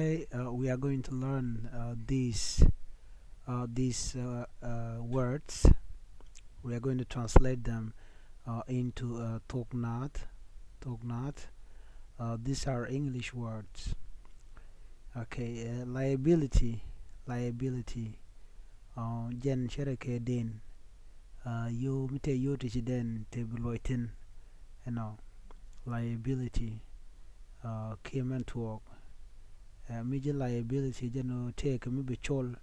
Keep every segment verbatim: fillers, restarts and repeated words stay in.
Today, uh, we are going to learn uh, these uh, these uh, uh, words. We are going to translate them uh, into uh, Thok Nath. Thok Nath. Uh, these are English words. Okay, uh, liability, liability. Uh, jɛn cɛ rɛ kɛ den. Uh, yio̱w mi tëë yio̱w ti ci den tëë bi luɔc thi̱n. You know, liability. Uh, kiɛ mɛn tuɔɔk. Uh, mi ji̱ liability jɛn ɣöö tëëkɛ mi bi col.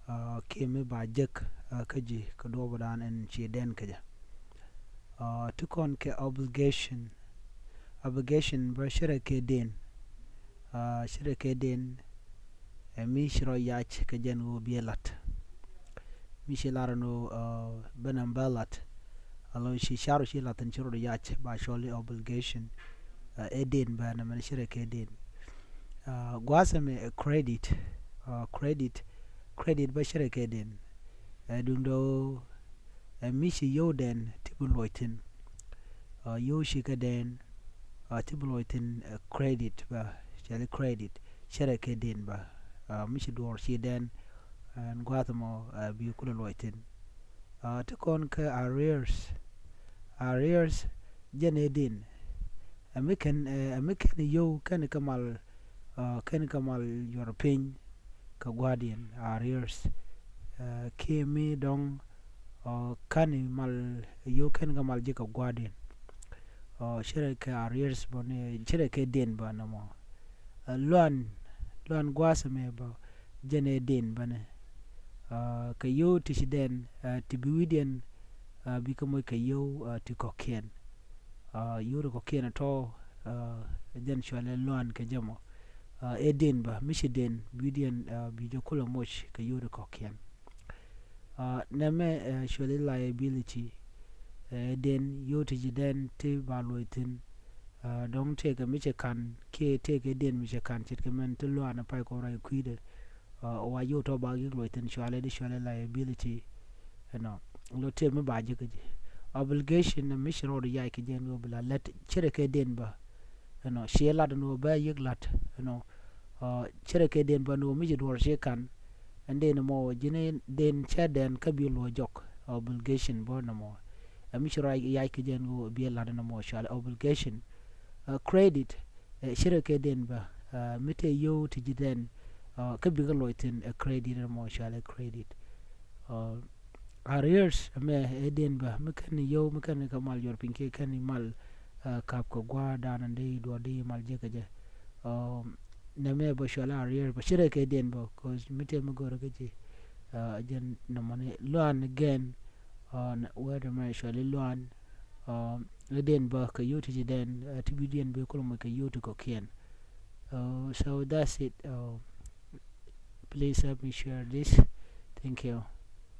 Uh, kiɛ mi ba jek uh, kä ji̱ kɛ duɔɔpdan ɛn ci den kä jɛ. Uh, ti kɔn kɛ obligation. Obligation bä cɛ rɛ kɛ den. Uh, cɛ rɛ kɛ den. Ɛ mi ci rɔ yac kɛ jɛn ɣöö biɛ lat. Mi ci lar ɛn ɣöö uh, ben ɛn bä lat. Alo ci car ɣöö ci lat ɛn ci rɔ yac ba cɔl i̱ obligation. Uh, ɛ den bä nɛ mɛn cɛ rɛ kɛ den. Uh, gua̱a̱th ɛmɛ ɛ credit. Uh, credit. Credit bä cɛ rɛ kɛ den. Ɛ duundɛ ɣöö ɛ mi ci yio̱w den ti bi luɔc thi̱n. Uh, yio̱w ci kɛ den uh, ti bi luɔc thi̱n uh, credit bä cɛli credit cɛ rɛ kɛ den bä. Uh, mi ci duɔɔr ci den ɛn gua̱a̱th ɛmɔ uh, bi kulɛ luɔc thi̱n. Uh, ti kɔn kä arrears. Arrears jɛn ɛ den. Ɛ mi kɛn ɛ mi kɛn yio̱w kɛn kɛ mal uh, kɛn kɛ mal yuɔr piny kɛ guardian arrears. Uh, kiɛ mi dɔ̱ŋ uh, kɛn mal yio̱w kɛn kɛ mal ji̱ kɛ guardian. Uh, cɛ rɛ kɛ arrears bä ni cɛ rɛ kɛ den bä nɔmɔ. Uh, luan luan gua̱a̱th ɛmɛ bä jɛn ɛ den bä ni. Uh, kɛ yio̱w ti ci den uh, ti bi wi̱diɛn uh, bi kä moc kɛ yio̱w uh, ti kɔ̱kiɛn. Uh, yio̱w ti kɔ̱kiɛn tɔ uh, jɛn cualɛ luan kɛ jɛ mɔ. Uh, ɛ den bä mi ci den bi wi̱diɛn uh, bi jɛ kulɛ moc kɛ yio̱w ti kɔ̱kiɛn. Uh, nɛmɛ uh, cualɛ liability. Uh, ɛ den yio̱w ti ci den ti ba luɔc thi̱n. Uh, dɔ̱ŋ tëëkɛ mi cɛ ka̱n kiɛ tëëkɛ den mi cɛ ka̱n ce̱tkɛ mɛn ti luaanɛ pay kɔn ruac kui̱dɛ. Uh, wa yio̱w tɔ ba yik luɔc thi̱n cualɛ di cualɛ liability. You know, lo tëë mi ba ji̱ kä ji̱. Obligation mi ci rɔɔd yac kɛ jɛn ɣöö bi la lät cɛ rɛ kɛ den bä. You know, ciɛ lat ɛn ɣöö bä yik lat. You know, uh, cɛ rɛ kɛ den bä ɛn ɣöö mi ci duɔr ci ka̱n. Ɛn den mɔ ji̱n den cɛ den kä bi luɔc jɔk obligation bä nɔmɔ. Ɛ mi ci rɔɔd yac kɛ jɛn ɣöö bi lat nɔmɔ cualɛ obligation. Uh, credit. Ɛ cɛ rɛ kɛ den bä uh, mi tëë yio̱w ti ji̱ den uh, kä bikɛ luɔc thi̱n ɛ credit ɛn mɔ cualɛ credit. Uh, arrears ɛmɛ ɛ den bä mi kɛn yio̱w mi kɛn kɛ mal yuɔr piny kiɛ kɛn mal uh, kap kɛ gua̱a̱r dan ɛn dee duɔr dee mal jek kɛ jɛ. Uh, nɛmɛ bä cualɛ arrears bä cɛ rɛ kɛ den bä cause mi tëë mi go̱rɛ kä ji̱. Uh, jɛn nɔmɔ ni luan gɛn uh, wɛɛt ɛmɛ cualɛ luan. Uh, ɛ den bä kɛ yio̱w ti ci den uh, ti bi den bi kulɛ moc kɛ yio̱w ti kɔ̱kiɛn. Uh, so that's it. Uh, please help me share this. Thank you.